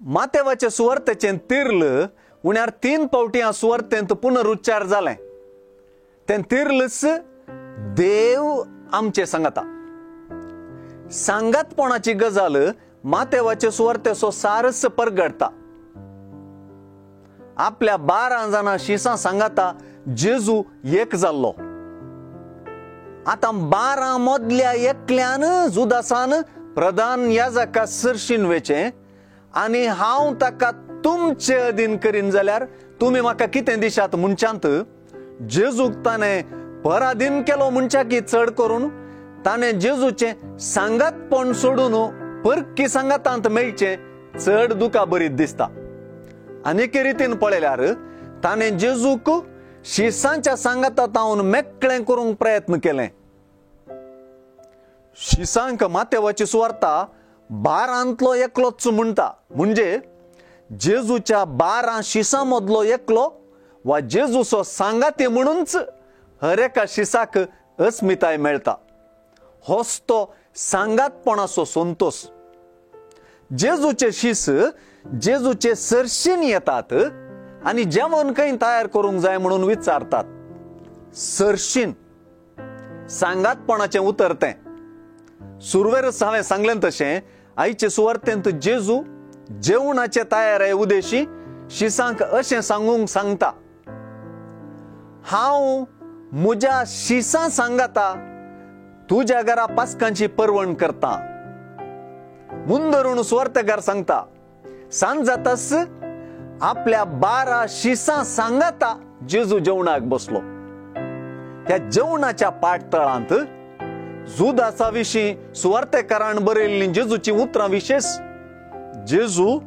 मातेवाचे सुवार्तेचें तिर्ल उण्यार 3 फावटी ह्या सुवार्तेंत पुनरुच्चार जालें. तें तिर्लच देव आमचे सांगाता. सांगातपणाची गजाल मातेवाचे सुवार्तेचो सारस परगडटा. आपल्या 12 जाणां शिसां सांगाता जेजू एक जाल्लो. आतां 12 मदल्या एकल्यान जुदासान प्रधान याजका सरशीन वेचें आनी हांव ताका तुमचे अधीन करीन जाल्यार तुमी म्हाका कितें दिशात म्हणच्यांत जेजूक ताणें पराधीन केलो म्हणच्या की चड करून ताणें जेजूचें सांगातपण सोडून परकी सांगातांत मेळचें चड दुखा बरीत दिसता. आनी एके रितीन पळयल्यार ताणें जेजूक शिसांच्या सांगातांत मेकळें करूंक प्रयत्न केलें. शिसांक मातेवाची सुवार्ता 12 एकलोच म्हणटा, म्हणजे जेजूच्या 12 शिसां मदलो एकलो वा जेजूचो सांगाती म्हणूनच हर एका शिसाक अस्मिताय मेळटा. होच तो सांगातपणाचो संतोष. जेजूचे शीस जेजूचे सरशीन येतात आनी जेवण खंय तयार करूंक जाय म्हणून विचारतात. सरशीन सांगातपणाचें उतर तें. सुरवेरच हांवें सांगलें तशें आयचे सुवार्तेंत जेजू जेवणाचे तयारे उदेशी शिसांक अशें सांगूंक सांगता, हांव म्हज्या शिसां सांगाता तुज्या घरा पास्कांची परवण करता. मुंदरून सुवार्तेकार सांगता सांज जाताच आपल्या 12 शिसां सांगाता जेजू जेवणाक बसलो. त्या जेवणाच्या पाटतळांत जुदासा विशीं सुवार्तेकारान बरयल्लीं जेजूची उतरां विशेश, जेजू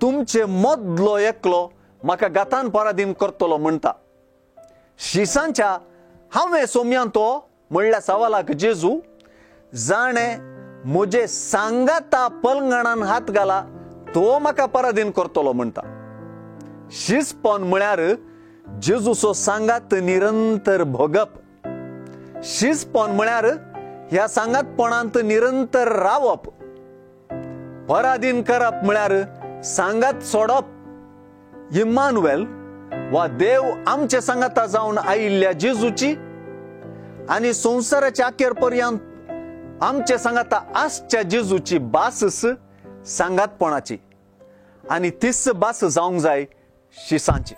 तुमचे मदलो एकलो म्हाका गातान पराधीन करतलो म्हणटा. शिसांच्या हांवें सोम्यान तो म्हणल्या सवालाक जेजू जाणें म्हजे सांगाता पलंगणान हात घाला तो म्हाका पराधीन करतलो म्हणटा. शिसपण म्हळ्यार जेजूचो सांगात निरंतर भोगप. शिसपण म्हळ्यार ह्या सांगातपणांत निरंतर रावप. पराधीन करप म्हळ्यार सांगात सोडप. इम्मानुएल वा देव आमचे सांगाता जावन आयिल्ल्या जेजूची आनी संवसाराच्या अखेर पर्यंत आमचे सांगाता आसच्या जेजूची भास सांगातपणाची आनी तीच भास जावंक जाय शिसांची.